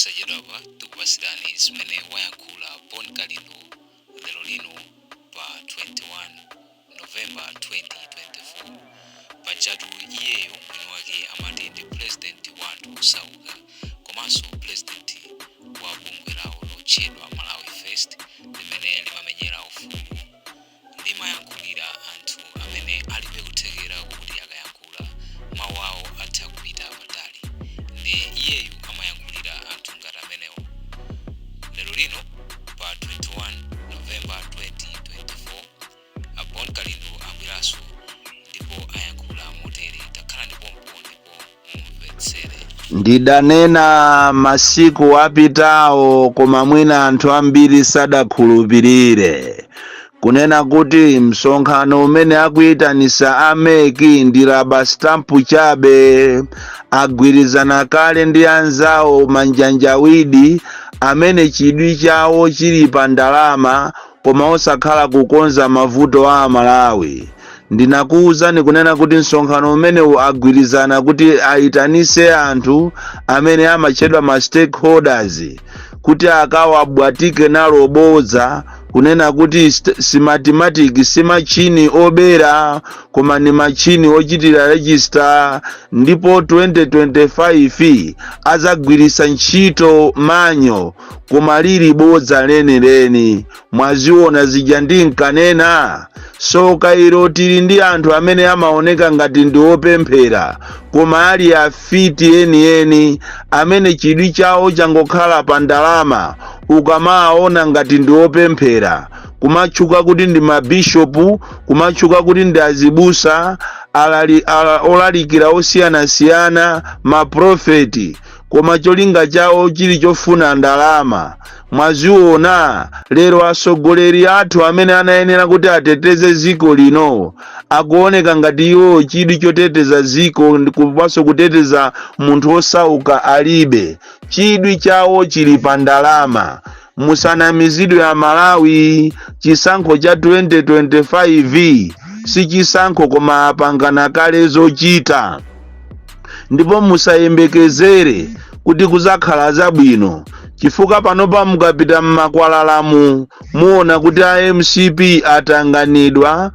Posachedwapa tikupatsirani zimene wayankhula Bon Kalindo lero lino pa 21 November 2024. Pajatu iyeyo mwini wake amati ndi president wa anthu osauka komanso president wa bungwe lawo lotchedwa Malawi First, limene limamenyera ufulu, limayankhulira anthu amene alibe kuthekera kuti akayankhula mawu awo atha kupita patali. Ndi iyeyu amayankhulira anthu ngati amenewo. Lero lino pa 21 November 2024, a Bon Kalindo abweranso ndipo ayankhula motere. Takhala ndipompo ndipo mumvetsere. Ndidanena masiku apitawo, koma mwina anthu ambiri sadakhulupirire, kunena kuti msonkhano umene akuyitanisa a MEC ndi rubber stamp chabe. Agwirizana kale ndi anzawo manjanjawidi amene chidwi chawo chili pa ndalama koma osakhala kukonza mavuto a Amalawi. Ndinakuwuzani kunena kuti msonkhano umenewu agwirizana kuti ayitanise anthu amene amatchedwa ma stakeholders kuti akawabwatike nalo bodza kunena kuti Smartmatic si machini obera koma ni machini ochitira register, ndipo 2025 azagwirisa ntchito manual, koma lili bodza lenileni. Mwaziona zija ndinkanena. Soka ilo, tili ndi anthu amene amaoneka ngati ndi opemphera koma ali afiti enieni amene chidwi chawo changokhala pa ndalama. Ukamaona ngati ndi opemphera, kumatchuka kuti ndi mabishopu, kumatchuka kuti ndi azibusa, olalikira osiyanasiyana, maprofeti, koma cholinga chawo chili chofuna ndalama. Mwaziona lero atsogoleri athu amene anayenera kuti ateteze dziko lino akuoneka ngati iwo chidwi choteteza dziko komanso kuteteza munthu osauka alibe. Chidwi chawo chili pa ndalama. Musanamizidwe Amalawi, chisankho cha 2025 si chisankho koma apangana kale zochita, ndipo musayembekezere kuti kuzakhala zabwino, chifukwa panopa mukapita mmakwalalamu muona kuti a MCP atanganidwa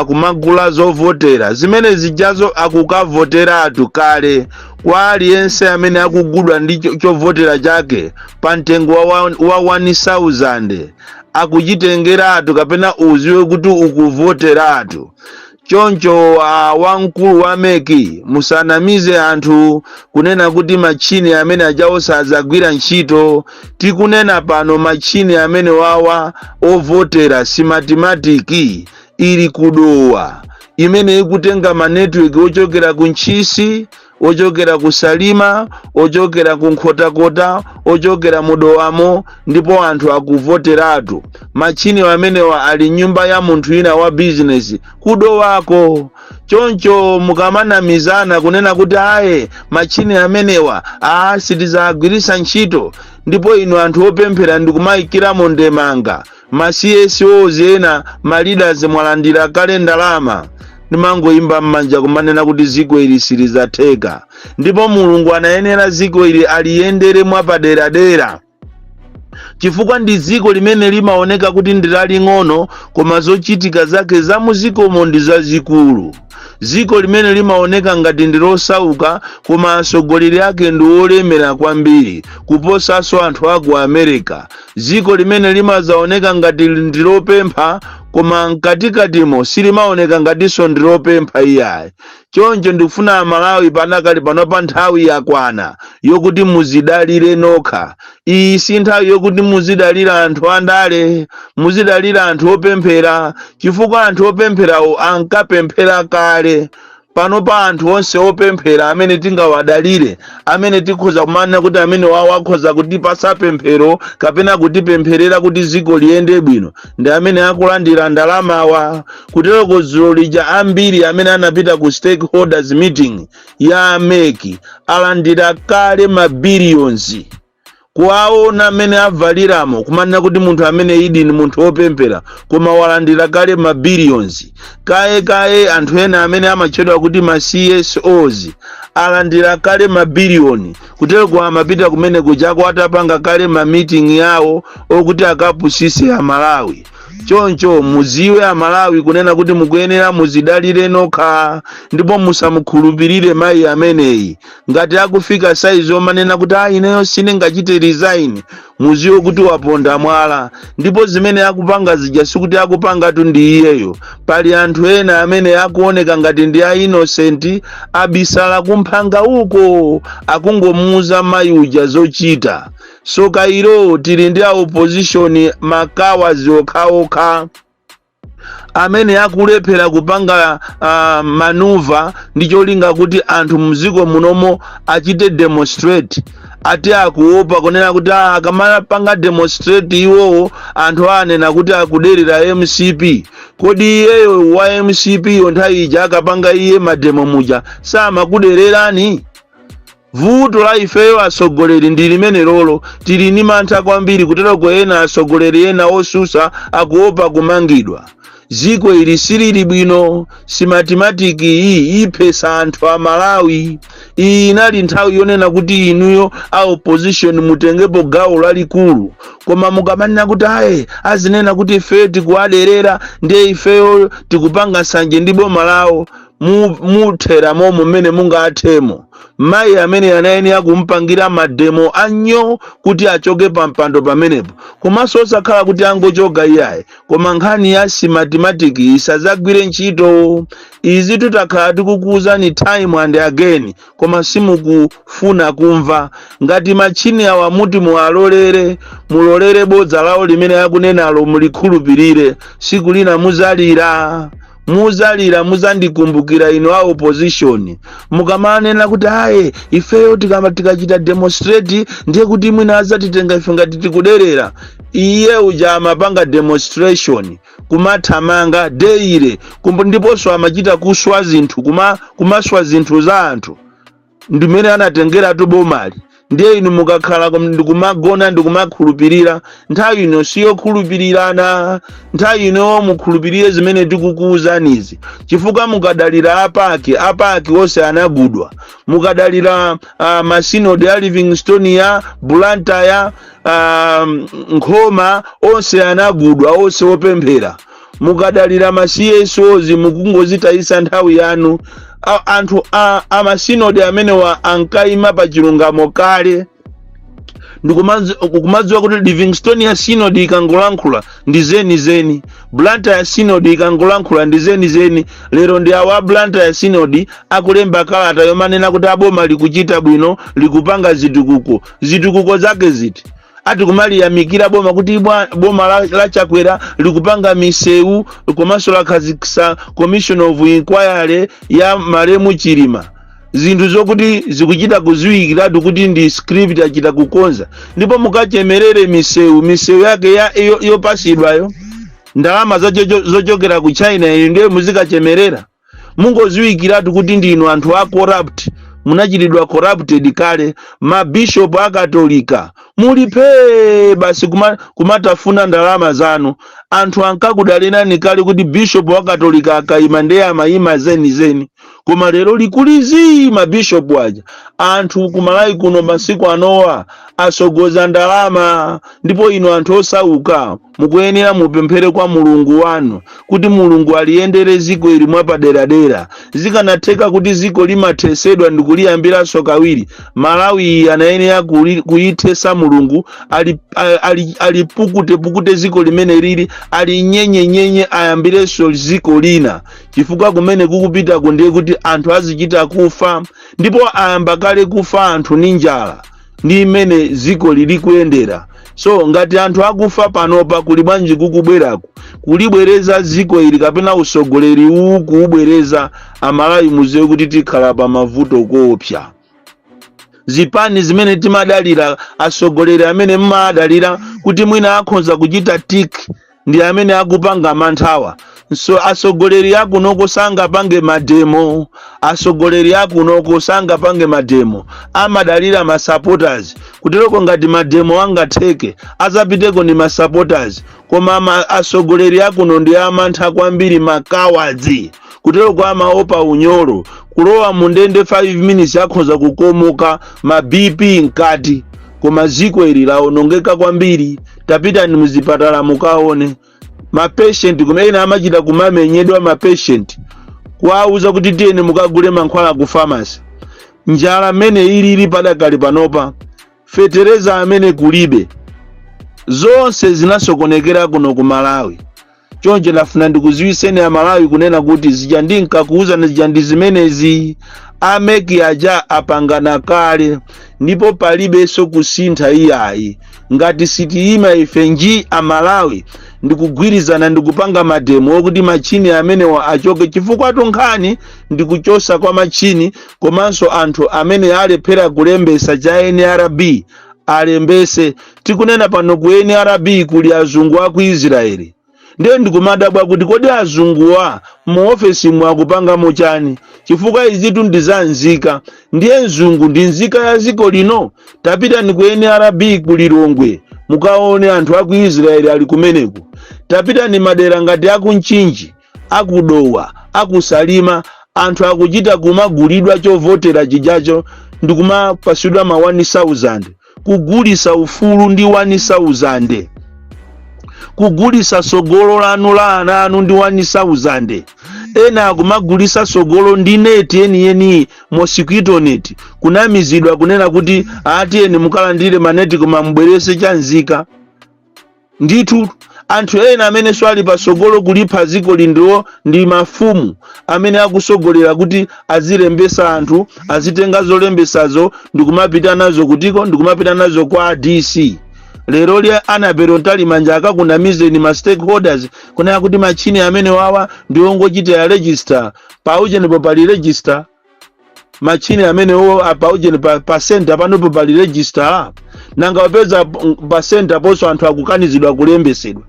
kumagula zovotera zimene zijazo. Akukavoteratu kale kwa aliyense amene akugudwa ndi chovotera chake pa mtengo wa 1000 akuchitengeratu, kapena uziwe kuti ukuvoteratu. Choncho wamkulu wa MEC, musanamize anthu kunena kuti machini amene ajawo sadzagwira ntchito. Tikunena pano machini amene wawa ovotera, Smartmatic, ili kudowa imene ikutenga ma network ochokera ku Ntchisi, ochokera ku Salima, ochokera ku Nkhotakota, ochokera mudowamo, ndipo anthu akuvoteratu. Machini amenewa ali nyumba ya munthu ina wa bizinesi kudowako. Choncho mukamanamizana kunena kuti aye, machini amenewa a sitizagwirisa ntchito, ndipo inu anthu opemphera ndikumayikiramo ndemanga, ma CSOs ena, ma leaders, mwalandira kale ndalama, ndimangoyimba m'manja kumanena kuti ziko ili silizatheka, ndipo Mulungu anayenera ziko ili aliyendere mwapaderadera, chifukwa ndi dziko limene limaoneka kuti ndi laling'ono koma zochitika zake za muzikomo ndi zazikulu, dziko limene limaoneka ngati ndi losauka koma atsogoleri ake ndi olemera kwambiri kuposanso anthu aku America, dziko limene limazaoneka ngati ndi lopempha koma mkatikatimo silimaoneka ngatinso ndi lopempha iyayi. Choncho ndikufuna Amalawi, panakali pano pa nthawi yakwana yokuti muzidalire nokha. Iyi si nthawi yokuti muzidalira anthu andale, muzidalira anthu opemphera, chifukwa anthu opempherawo ankapemphera kale. Pano pa anthu onse opemphera amene tingawadalire, amene tikhoza kumanena kuti amene wawo akhoza kutipasa pemphero kapena kutipempherera kuti dziko liyende bwino, ndi amene akulandira ndalamawa. Kutereko dzulo lija ambiri amene anapita ku stakeholders meeting ya MEC alandira kale ma billions. Kuposa anthu amene anapita ku Kuwaona amene avaliramo, kumanena kuti munthu amene idi ni munthu wopemphera, koma walandira kale ma billions kaye kaye. Anthu ena amene amatchedwa kuti ma CSOs alandira kale mabiliyoni. Kutereko amapita kumene kujako atapanga kale ma meeting yawo okuti akapusise Amalawi. Choncho muziwe, Amalawi, kunena kuti mukuyenera muzidalire nokha ndipo musamukhulupirire mayi ameneyi. Ngati akufika saizi omanena kuti, "A, ineyo sindingachite resign," muziwe kuti waponda mwala. Ndipo zimene akupanga zija sikuti akupangatu ndi iyeyo. Pali anthu ena amene akuoneka ngati ndi a innocent, abisala kumphanga uko, akungomuuza mayi uja zochita. So kairo tili ndi a opposition makawazi okhaokha amene akulephera kupanga maneuver ndi cholinga kuti anthu mdziko munomo achite demonstrate. Ati akuopa kunena kuti akamapanga demonstrate iwowo, anthu anena kuti akuderera MCP. Kodi iyeyo wa MCP yo nthawi ija akapanga iye ma demo muja samakudererani? Vuto la ifeyo atsogoleri ndi limene lolo, tili ni mantha kwambiri. Kutereko ena atsogoleri ena osusa akuopa kumangidwa. Ziko ili silili bwino. Smartmatic iyi iphesa anthu a Malawi. Iyi inali nthawi yonena kuti inuyo a opposition mutengepo gawo lalikulu, koma mukamanena kuti aye, azinena kuti ifeyo tikuwaderera, ndiye ifeyo tikupanga nsanje ndi boma lawo, muthera momo mmene mungathemo. Mayi amene anayenera kumpangira ma demo anyo kuti achoke pa mpando pamenepo, komanso osakhala kuti angochoka iyayi, koma nkhani ya Smartmatic isadzagwire ntchito. Izi tutakhala tikukuwuzani time and again, koma simukufuna kumva. Ngati machini awa muti muwalolere, mulolere bodza lawo limene akunenalo, mulikhulupirire, siku lina muzalira, muzalira, muzandikumbukira. Inu a opposition, mukamanena kuti aye, ifeyo tikachita demonstrate ndiye kuti mwina azatitenga ife ngati tikuderera, iye uja amapanga demonstration kumathamanga daily, ndiponso amachita kuswa zinthu, kumaswa zinthu za anthu, ndimene anatengeratu bomali. Ndiye inu mukakhala ndikumagona ndikumakhulupirira, nthawi ino siyokhulupirirana. Nthawi ino mukhulupirire zimene tikukuwuzanizi, chifukwa mukadalira apaki, apaki onse anagudwa. Mukadalira masinodi a Livingstonia, Blantyre, Nkhoma, onse anagudwa, onse opemphera. Mukadalira ma CSOs, mukungozitayisa nthawi yanu. Anthu amasinodi amenewa ankayima pa chilungamo kale, ndikumadziwa kuti Livingstonia Synod ikangolankhula ndi zenizeni, Blantyre Synod ikangolankhula ndi zenizeni. Lero ndi awa Blantyre Synod akulemba kalata yomanena kuti aboma likuchita bwino, likupanga zitukuko. Zitukuko zake ziti? Ati kumaliyamikira boma kuti boma la Chakwera likupanga misewu, komanso lakhazikitsa commission of inquiry ya malemu Chilima, zinthu zokuti zikuchita kuziwikiratu kuti ndi script achita kukonza. Ndipo mukachemerere misewu, misewu yake ya yopasidwayo ndalama zochokera ku China, iyo ndiye muzikachemerera. Mungoziwikiratu kuti ndinu anthu a corrupt, munachitidwa corrupted kale. Mabishopu Akatolika mulipe basi kumatafuna ndalama zanu. Anthu ankakudalirani kale kuti bishopu wa Katolika akayima ndiye amayima zenizeni, koma lero likulizi mabishopu aja. Anthu kumalawi kuno masiku anowa asogoza ndalama. Ndipo inu anthu osauka mukuyenera mupemphere kwa Mulungu wanu kuti Mulungu aliyendere ziko ili mwapaderadera. Zikanatheka kuti ziko limathesedwa ndikuliyambiranso kawiri, Malawi iyi anayenera kuyithesa Mulungu, alipukute-pukute ziko limene lili, alinyenyenyenye, ayambirenso ziko lina, chifukwa kumene kukupitako ndiye kuti anthu azichita kufa, ndipo ayamba kale kufa anthu ndi njala ndi imene ziko lili kuyendera. So ngati anthu akufa panopa, kuli bwanji kukubwerako kulibwereza ziko ili kapena usogoleri uwu kuubwereza? Amalawi, muziwe kuti tikhala pa mavuto koopsa. Zipani zimene timadalira, atsogoleri amene mmadalira kuti mwina akhoza kuchita tik, ndi amene akupanga manthawa. So asogoleri akunoko sangapange mademo, asogoleri akunoko sangapange mademo, amadalira ma supporters. Kuteroko ngati mademo angatheke, azapiteko ni ma supporters, koma asogoleri akuno ndi amantha kwambiri, makawadzi. Kuteroko amaopa unyolo, kulowa mundende 5 minutes akhoza kukomoka, ma BP mkati. Koma ziko ili lawonongeka kwambiri. Tapitani muzipatala mukaone ma patient kumene amachita kumamenyedwa, ma patient kuwauza kuti tiyeni mukagule mankhwala ku pharmacy. Njala amene ilili padakali panopa, fetereza amene kulibe, zonse zinasokonekera kuno ku Malawi. Choncho ndafuna ndikuziwiseni Amalawi kunena kuti zija ndinkakuwuzani zija ndi zimenezi. A MEC aja apangana kale ndipo palibenso kusintha iyayi. Ngati sitiyima ife nji Amalawi ndikugwirizana ndikupanga mademo okuti machini amenewa achoke, chifukwa nkhani ndikuchosa kwa machini, komanso anthu amene alephera kulembesa cha NRB alembese. Tikunena pano ku NRB kuli azungu aku Israeli. Ndiye ndikumadabwa kuti kodi azunguwa mu ofesi mwakupangamo chani? Chifukwa izitu ndi za nzika, ndiye mzungu ndi nzika ya ziko lino. Tapitani ku NRB ku Lilongwe mukaone anthu aku Israeli ali kumeneko. Tapitani madera ngati aku Mchinji, akuDowa, akuSalima, anthu akuchita kumagulidwa chovotera chijacho ndikumapasidwa ma 1000, kugulisa ufulu ndi 1000, kugulisa sogolo lanu la ana anu ndi 1000. Ena akumagulisa sogolo ndi net yeniyeni, mosquito net, kunamizidwa kunena kuti atiyeni mukalandire maneti koma mubwerese chanzika. Ndithu anthu ena amene ali pasogolo kulipha ziko lindiwo ndi mafumu amene akusogolera kuti azilembesa anthu, azitenga zolembesazo ndikumapita nazo kutiko, ndikumapita nazo kwa DC. Lero lya Annabel Mtalimanja akakunamizeni ma stakeholders kunena kuti machini amene wawa ndiwongochitira register. Pauchenipo pali register machini amenewo? Paujeni pa center panopo pali register? Nanga wapeza pa center ponso anthu akukanizidwa kulembesedwa.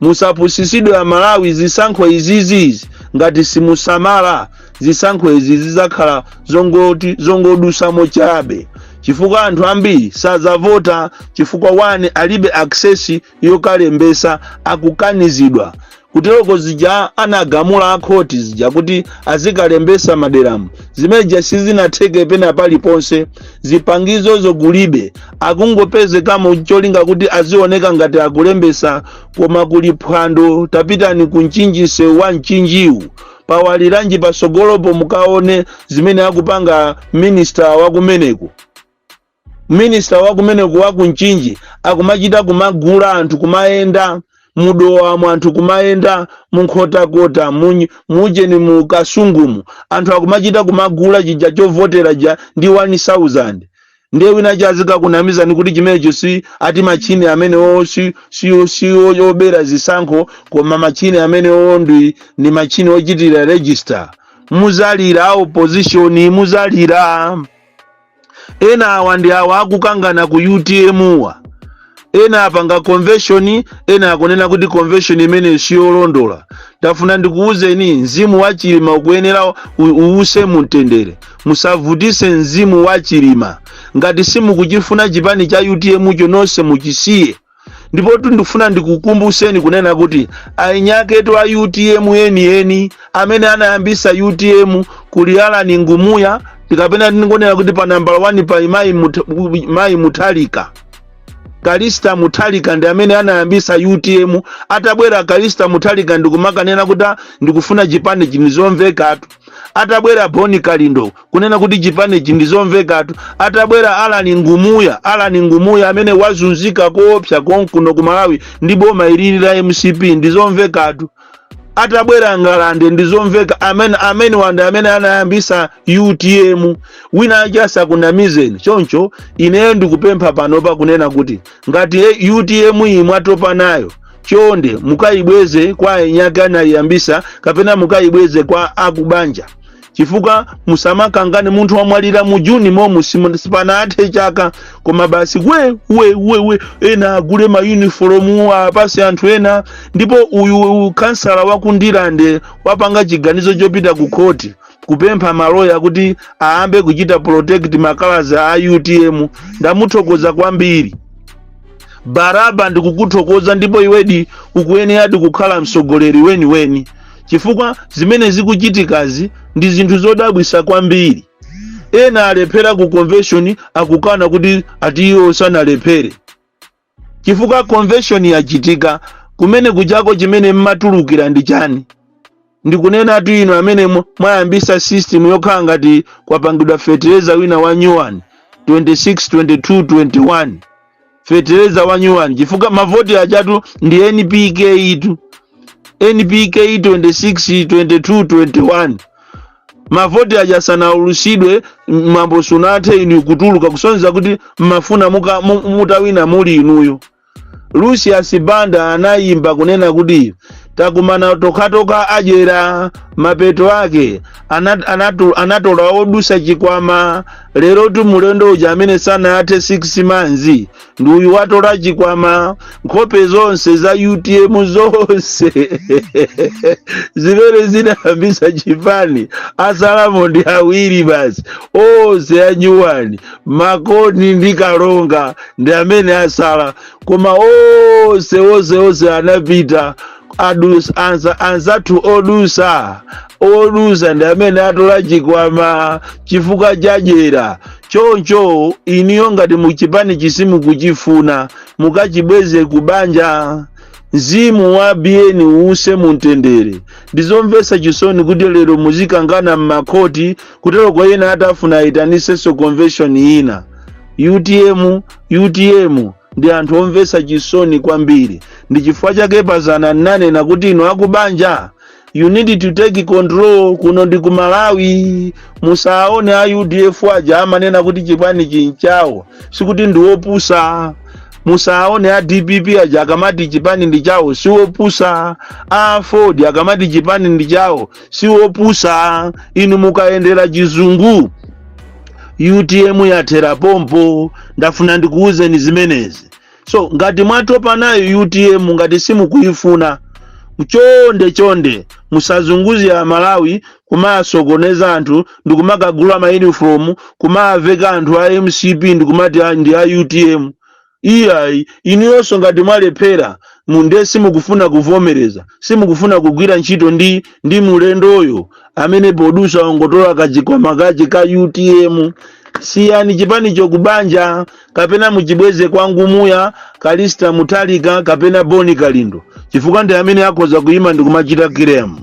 Musapusisidwe Amalawi. Zisankho izizizi ngati simusamala, zisankho izi zizakhala zongoti zongodusamo chabe, chifukwa anthu ambiri sazavota, chifukwa one, alibe access yokalembesa, akukanizidwa. Kuteroko zija anagamula akhoti zija kuti azikalembesa maderamo, zimeneja sizinatheke pena paliponse. Zipangizozo kulibe, akungopezekamo cholinga kuti azioneka ngati akulembesa, koma kuli phwando. Tapitani ku Mchinji, msewu wa Mchinjiwu pawaliranji pasogolopo, mukaone zimene akupanga minister wakumeneko. Minister wakumeneko wa kuMchinji akumachita kumagula anthu kumayenda muDowamo, anthu kumayenda muNkhotakota, mujeni, mu Kasungumu, anthu akumachita kumagula chija chovotera ja ndi 1000. Ndiye wina chazikakunamizani kuti chimenecho si ati machini amenewo si obera zisankho, koma machini amenewo ndi machini ochitira register. Muzalira opposition, muzalira. Ena awa ndi awa akukangana ku UTM wa, ena apanga convention, ena akunena kuti convention imene siyolondola. Ndafuna ndikuwuzeni, mzimu wa Chilima ukuyenera uwuse mumtendere. Musavutise mzimu wa Chilima. Ngati simukuchifuna chipani cha UTM cho, nonse muchisiye. Ndipo ndifuna ndikukumbuseni kunena kuti ainyaketu a UTM enieni amene anayambisa UTM kuli Alan Ngumuya, tikapena ndingonena kuti pa nambala 1 pa mayi Muthalika, Kalista Muthalika, ndi amene anayambisa UTM. Atabwera Kalista Muthalika ndikumakanena kuti, "Ah, ndikufuna chipani chindizomvekatu." Atabwera Boni Kalindo kunena kuti chipani chindizomvekatu. Atabwera Alan Ngumuya, Alan Ngumuya amene wazunzika koopsa konkuno ku Malawi ndi boma ilili la MCP, ndizomvekatu. Atabwera Ngalande, ndizomveka. Amene wanda amene anayambisa UTM, wina ache asakunamizeni. Choncho ineyo ndikupempha panopa kunena kuti ngati UTM iyi mwatopa nayo, chonde mukayibweze kwa enyake anayiyambisa, kapena mukayibweze kwa akubanja, chifukwa Chifukwa musamakangane, munthu wamwalira mu Juni momu, sipanathe chaka, koma basi we we we we, ena agule mayunifomu apase anthu ena. Ndipo uyu kansala wakundilande wapanga chiganizo chopita ku khoti kupempha maloya kuti ayambe kuchita protect ma colours a UTM, ndamuthokoza kwambiri. Baraba, ndikukuthokoza, ndipo iwedi ukuyeneradi kukhala mtsogoleri weniweni, chifukwa zimene zikuchitikazi ndi zinthu zodabwisa kwambiri. Ena alephera ku convention, akukana kuti ati iwo sanalephere, chifukwa convention yachitika kumene kuchako. Chimene mmatulukira ndi chani? Ndikunena tu inu amene mwayambisa system yokhala ngati kwapangidwa fetereza wina wa new one, 26 22 21, fetereza wa new one, chifukwa mavoti achatu ndi NPK itu, NPK 26 22 21. Mavoti aja sanaulusidwe, mwambo sunathe, inu kutuluka, kusonyeza kuti mmafuna mutawina muli inuyo. Lucius Banda anayimba kunena kuti takumana tokhatoka adyera, mapeto ake anatola odusa chikwama. Lero tu mulendo uja amene sanathe 6 months ndi uyu watola chikwama. Nkhope zonse za UTM zonse zimene zinayambisa chipani, asalamo ndi awiri basi, onse anyuwani, Makoni ndi Kalonga ndi amene asala, koma onse onse onse anapita. Anzathu odusa odusa ndi amene atola chikwama chifukwa chadyera. Choncho iniyo ngati muchipani chisimukuchifuna, mukachibweze kubanja. Mzimu wa Biyeni uuse mumtendere. Ndizomvetsa chisoni kuti lero muzikangana m'makhoti kutero kwa ena atafuna ayitanisenso convention ina. UTM, UTM ndi anthu omvetsa chisoni kwambiri. Ndi chifukwa chake pazana nanena kuti inu akubanja, you need to take control. Kuno ndi ku Malawi. Musaone a UDF aja amanena kuti chipani chinchawo, sikuti ndi wopusa. Musaone a DPP aja akamati chipani ndi chawo, siwopusa. A Ford akamati chipani ndi chawo, siwopusa. Inu mukayendera chizungu, UTM yathera pompo. Ndafuna ndikuwuzeni zimenezi. So ngati mwatopa nayo UTM, ngati simukuyifuna, chonde chonde musazunguze a Malawi kumasokoneza anthu ndikumakagula mayunifomu kumaveka anthu a MCP ndikumati ndi a UTM. Iyayi, inuyonso ngati mwalephera munde, simukufuna kuvomereza, simukufuna kugwira ntchito ndi mulendoyo amene podusa ongotola kachikwama kache ka UTM, siyani chipanicho kubanja kapena muchibweze kwa Ngumuya Kalista Mutalika kapena Boni Kalindo, chifukwa ndi amene akhoza kuyima ndi kumachita claim.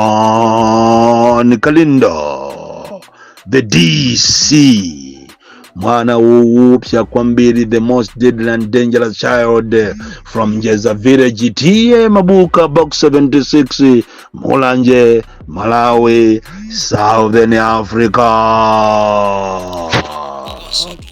Bon Kalindo, the DC, mwana woupsa kwambiri, the most deadly and dangerous child from Njeza Village, T/A Mabuka, Box 76, Mulanje, Malawi, Southern Africa. Kosotu.